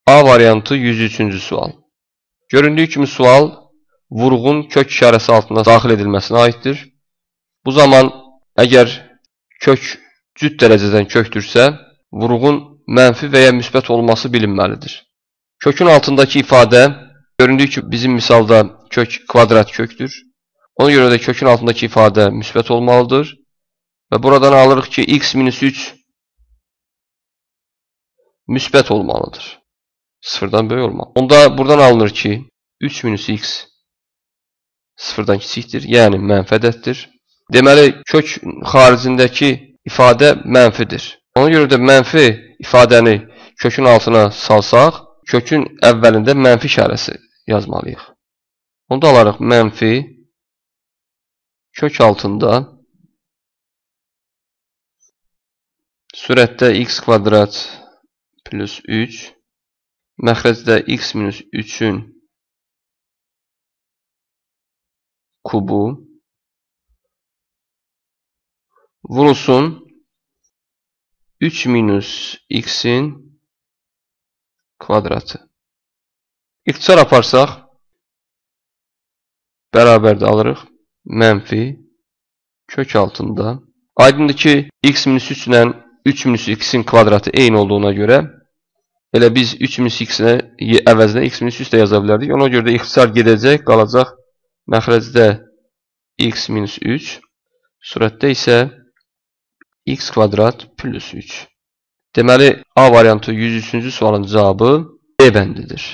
A variantı 103-cü sual. Göründüyü kimi sual vurğun kök işarəsi altında daxil edilməsinə aiddir. Bu zaman əgər kök cüt dərəcədən kökdürsə, vurğun mənfi və ya müsbət olması bilinməlidir. Kökün altındakı ifadə, göründüyü ki, bizim misalda kök kvadrat kökdür. Ona görə də kökün altındakı ifadə müsbət olmalıdır. Və buradan alırıq ki, x minus 3 müsbət olmalıdır. Sıfırdan böyük olmalı. Onda buradan alınır ki, 3 minus x sıfırdan kiçikdir, yəni mənfi ədəddir. Deməli, kök xaricindəki ifadə mənfidir. Ona görə də mənfi ifadəni kökün altına salsaq, kökün əvvəlində mənfi işarəsi yazmalıyıq. Onda alarıq mənfi kök altında sürətdə x kvadrat plus 3, məxrəcdə x minus 3-ün kubu vurulsun 3 minus x-in kvadratı. İxtisar aparsaq, bərabər də alırıq mənfi kök altında. Aydındır ki, x minus 3 ilə 3 minus x-in kvadratı eyni olduğuna görə elə biz 3 minus x-in əvəzinə x minus 3 də yaza bilərdik. Ona görə də ixtisar gedəcək, qalacaq məxrəcdə x minus 3, surətdə isə x kvadrat plus 3. Deməli, A variantı 103-cü sualın cavabı B bəndidir.